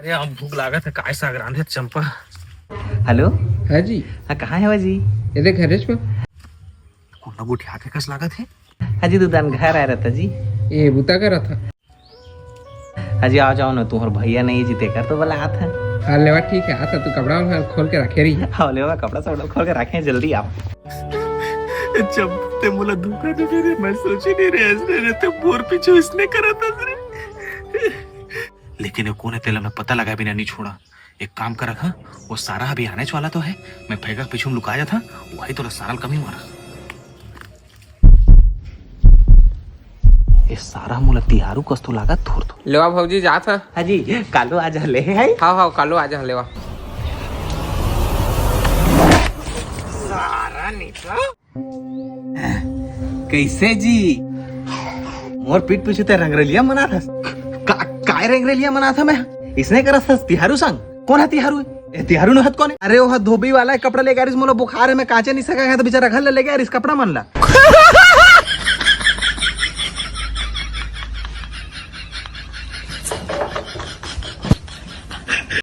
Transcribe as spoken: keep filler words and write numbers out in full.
अरे, अब भूख लागत हे, काय साग रांधे चंपा। हेलो। हाँ जी। हाँ, कहाँ हे जी? ये देख, घरेच में। कोन गोठिया के कस लागत हे? हाँ जी, दुदान घर आय रहा जी। ये बुता का रहा। हाँ जी, आ जाओ ना, तुम्हार भैया नहीं जी, तेकर तो बला आता। हाँ लेवा, ठीक है, आता तू कपड़ा वपड़ा खोल के रखे रही। हाँ लेवा, कपड़ा सब खोल के रखे, जल्दी आओ। जब ते मोला धोखा दे रे, मैं सोचे नहीं रे, ऐसे रे ते मोर पीछे इसने करा था रे। लेकिन ये कोन हे, तेला मैं पता लगाए बिना नहीं छोड़ा। एक काम करत हा, वो सारा अभी आनेच वाला तो हे, मैं फैगा के पीछू में लुका जात हा, वही तोला सारा ल कमी मारा। ये सारा मोला तिहारू कस तो लागत थोर तो। लेवा भौजी, जात हा। हाँ जी, कालो आ जा ले, है? हाँ, हाँ, कालो आ जा, लेवा। सारा निकला। कैसे जी? मोर पीठ पीछू ते रंगरेलिया मनात हस? का, काय रंगरेलिया मनात हंव मैं? इसने करत हस तिहारू संग? कोन हे तिहारू? ए, तिहारू नोहत कोन हे? अरे, वो धोबी वाला कपड़ा लेके आ रहिस, मोला बुखार हे, मैं कांचे नहीं सका, तो बेचारा घर ले लेके आ रहिस कपड़ा मन ला।